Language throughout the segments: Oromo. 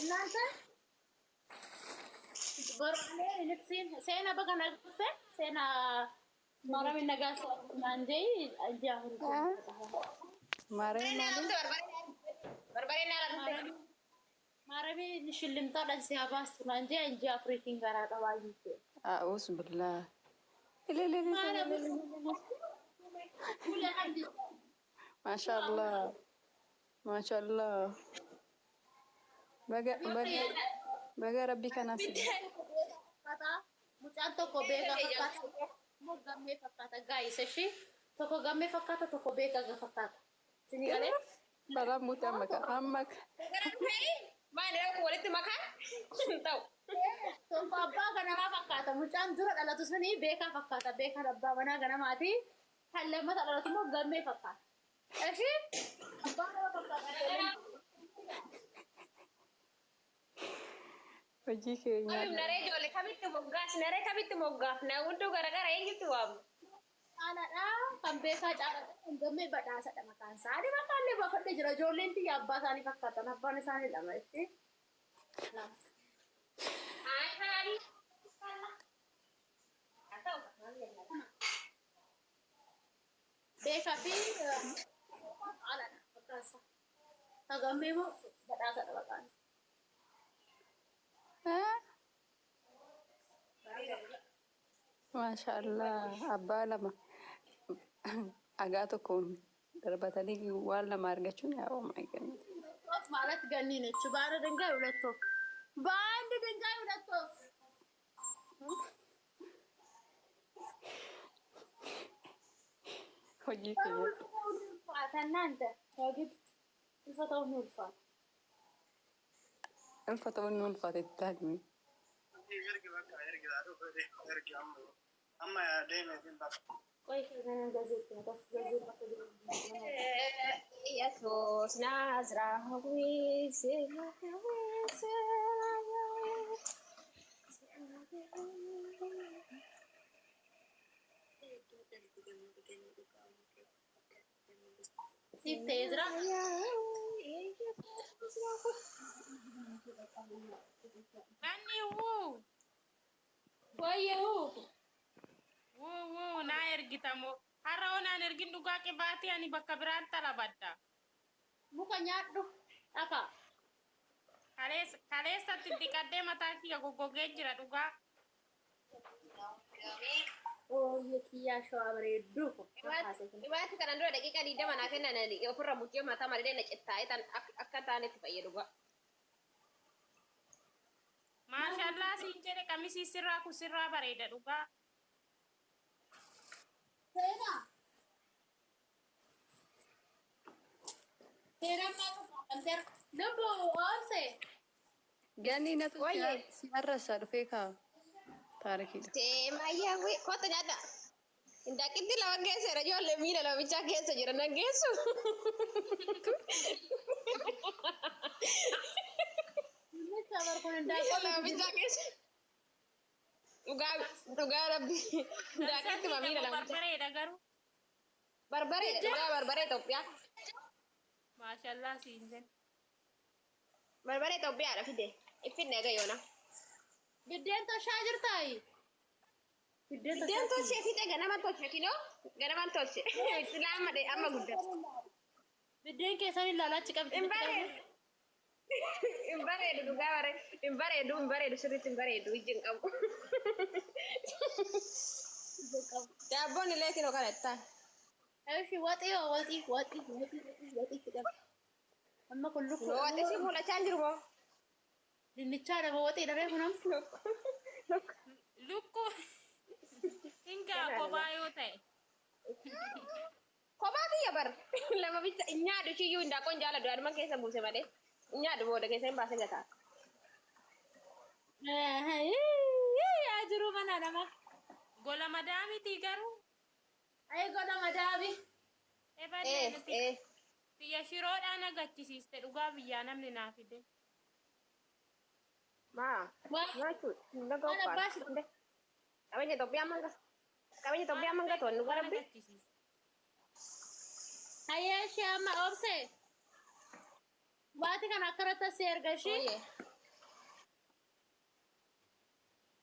እናንተ Boroolee seena baga nagse seena maarami nagaa naanjee ji'a Maarami maali? Barbaree naa dhufte. Maarami shillimtaadhaan si habaastu naanjee ji'a afuriitiin garaa qabaa jechuudha. A'uus billaa. Maashaallah. Maashaallah. Baga baga baga rabbi kanaaf si Mucaan tokko beekaa fakkaata. Immoo gammee fakkaata. Gaayis ishee tokko gammee fakkaata tokko beekaa fakkaata. Isin galee? Balaan buute amma ka amma ka. Maal jedhamu walitti makaa hin ta'u. Tokko abbaa ganamaa fakkaata. Mucaan dura dhalatu suni beekaa fakkaata. Beekaan abbaa manaa ganamaati. Kan lammata dhalatu immoo gammee fakkaata. Ishee abbaa nama fakkaata. Hojii keenya. Kamiif naree ijoollee kamitti moggaas naree kamitti moggaaf na hunduu garagara eenyutti waamna. Caalaadha. Kan beekaa caalaadha. Kan gammee badhaasadha maqaan isaa. Ani maqaan illee baafadhee jira. Ijoolleen tiyya abbaa isaanii fakkaatan. Abbaan isaanii lama ishee. Lama. Beekaa fi caalaadha maqaan isaa. Kan gammee immoo badhaasadha maqaan isaa. Maashaallah abbaa lama dhagaa tokkoon darbatanii waan lama argachuun yaa oh my goodness. ወፍ ማለት ገኒ ነች። በአንድ ድንጋይ ሁለት ወፍ፣ በአንድ ድንጋይ ሁለት ወፍ። Hojii keenya. እናንተ ግድ ulfataውን ulfaata. Ulfa ta'uun ni ulfaata itti taa'anii. Ergi bakka ergi ergi amma amma deemee fi bakka. ቆይ ከገና ገዜት ነው ገዜት ኢየሱስ ናዝራዊ ሲፍ ተይዝራ Manni wuu ወየው wuu wuu naa ergitamoo har'a onaan ergin dhugaa qibaatii ani bakka biraan talabadda. muka nyaadhu dhaqa Kaleessatti dhiqadhee mataa kiyya goggogee jira dhugaa. ኦየ kiyya ሸዋ bareedduu Dhibaatti kanan dura daqiiqaa 20 naa kennan ofirra bukkee mataa malee na cittaa'ee tan akka taanetti fayyadu ga'a. Maashallaa siin jedhe qamisii sirraa kun sirraa bareeda dhugaa. Seenaa seenaa maal lubbu oomse Ganni natu Wayye. si arrasa dhufee kaa taarikiidha. Seemayyaawwi kottu nyaadha. Indaaqitti lama geesseera ijoollee miila lamichaa keessa jira nan geessu. Dinnicha barkuun Miila indaaqoo lamichaa keessa. Dhugaa dhugaa rabbi. Indaaqitti ma miila lamichaa. Barbareeda garuu. Barbaree dhugaa barbaree Itoophiyaa. Maashallaa siin jedhe. Barbaree Itoophiyaadha fide. Iffinne egaa yoona. Biddeen toshaa jirtaayi? Biddeen Biddeen tolchee fixe ganama tolche kinoo ganama tolche. Silaa amma amma guddata. Biddeen keessan ilaalaa achi qabdi. Hin bareedu. Hin bareedu dhugaa bare. Hin bareedu hin bareedu sirriitti hin bareedu ijji hin qabu. Daabboon illee kinoo kana ittaan. እሺ ወጢ ወጢ ወጢ ወጢ ወጢ ትቀብ amma kun lukku Waxi si mul'achaa hin jiru moo? dinnichaa dhaba waxii dhabee kunam Lukkuu hin gaa kophaa yoo ta'e. Kophaa kiyya bar lama bicha nyaadhu ishiyyuu hindaaqoon jaaladhu yaaduma keessa buuse malee nyaadhu booda keessa hin baase gataa. yaa jiru mana nama Gola madaamitii garuu. ay gola madaabi Eballee nuti Ee biyya shiroodhaan agachisiiste dhugaa biyyaa namni naa fide. maa nyaachuudha hin dhaga'u faana. Qabeenya Itoophiyaa manga qabeenya Itoophiyaa manga to'annu gara rabbi. Agachisiiste. hayyee ishee amma obse Qibaatii kana akkanatti asii erga ishii.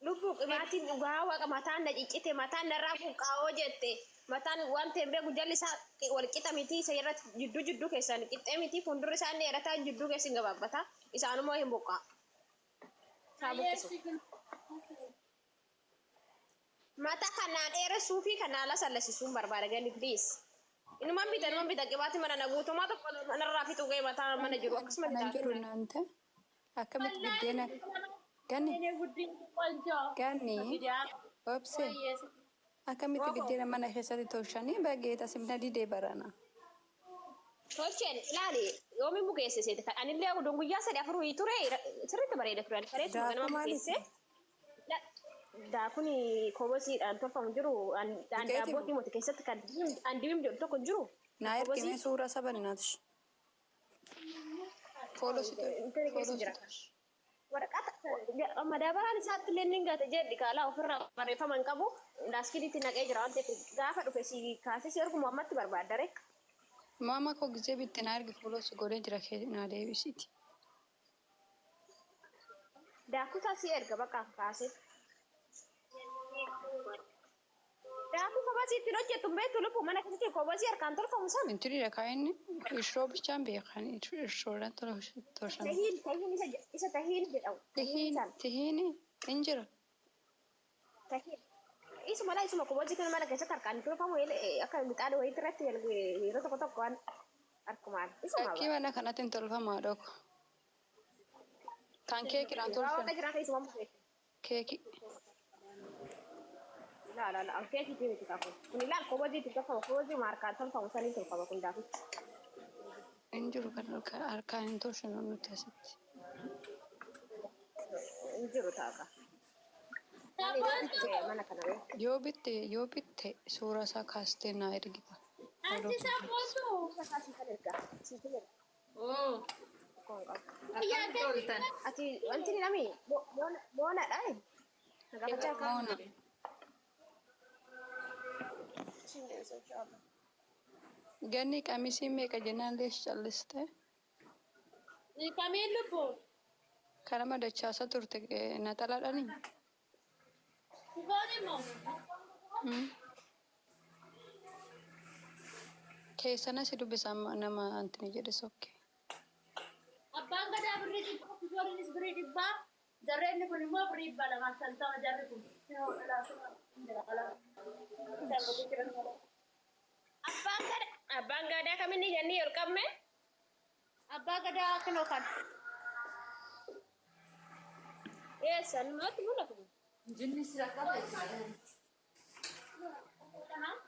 Lubbuu qibaatiin dhugaa waaqa mataan na ciccite, mataan narraa buqqaa'oo jette, mataan waan ta'e hin beeku, jalli isaa wal qixa miti, isa irratti jidduu jidduu keessaan qixxee miti, fuuldurri isaa inni dheerataa, jidduu keessa hin gabaabbata, isaanummoo hin buqqaa. Isaa buqqisu. Mata kanaa dheeressuu fi kanaa lasallasiisuun barbaada galli, please. Inuman bita, inuman bita qibaatii mana na guutummaa tokko manarraa fixuu ga'e mataa mana jiru akkasuma Kanan bitaa. jedhu naanta akkamitti biddeena ganni ganni obse akkamitti biddeena mana keessatti tolchanii bageeta simna didee barana. Tolcheen ilaali, yoomiin bukeesse seete kan anillee oduun guyyaa 3 4 ture sirriitti bareeda ture, ani kareessuma Daakuu ganama maaliiti? bukeesse. Daakuun kobosiidhaan tolfamu jiru an Duqeeti daabbootii moo? moti keessatti kan andibim jedhu tokko jiru. Naa ergime Kobosii suura saba naatish. Fooloo si tolchi. intala keessa Fooloo si jira. tolchi. Waraqata madaabaraan isaatti illee ni gate jedhi, kaalaa ofirraa barreeffama hin qabu, laaskiliitti naqee jira waan ta'eef gaafa dhufe si kaasee si erguma ammatti barbaaddare. Maama koo gizee bitte naa ergi, fooloo si godhee jira, kee naa deebisiiti. Daakusaa si erga bakka kaasee. Daakuu kobasii ittiin hojjettu hin beektu lubbu, mana keessatti kobasii harkaan tolfamu sana. Intini dhakaa inni irshoo bichaan beekan irshoodhaan tolchan. Tahiin, tahiin, isa tahiin jedhamu. Tahiin Tihiin sana. Tihiin hin jira. Tahiin. Isuma laa, isuma kobasii kan mana keessatti harkaan tolfamu, akka mixaada wayiitti irratti yeroo tokko tokko waan harkumaan. Isuma Fakkii mana kanatti hin tolfamaa dhoko. Kan keekiidhaan Waa waaqa tolchan. jiraa keessumaa bukeesse. Keekii. Laa laa laa, keekiitii miti kun. Kun ilaal, kobasii itti tolfamu, kobasii harkaan tolfamu sanii tolfama kun daakuchi. Hin jiru kan harkaan hin tolchinu nuti asitti. Hin jiru ta'a. Mana kana bee. Yoo bitte suura isaa kaastee naa ergita. Anti sabboontu. Siifin erga. Siifin erga. Oo, Akkuma qabu. akkamitti ooltan? Ati wanti ni nami moonaadha. Na gaafachaa. Moona. Ganni qamisii meeqa jennaan lees calliste. Kamiin lubbu? Kanama dachaasa turte naxalaadhaani. Sifoon immoo. Keessana si dubbisa nama antini jedhe sokke. Abbaan gadaa birrii 100, sifooninis birrii 100, jarreenni kun immoo birrii 250 jarri kun. Abbaan gadaa kaminni jennee ol qabme. Abbaa gadaa kinoo kan. Eessa namatti mul'atu? Jinni si rakkate.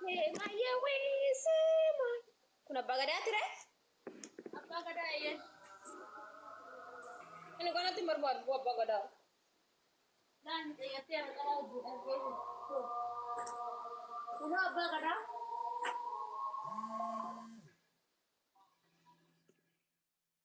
Maayyee seema. Kun abbaa gadaa ture? Abbaa gadaa eeyyee. Inni kanatti hin barbaadu abbaa gadaa. Naan xiyyattee maqaa hojii. Kunoo abbaa gadaa.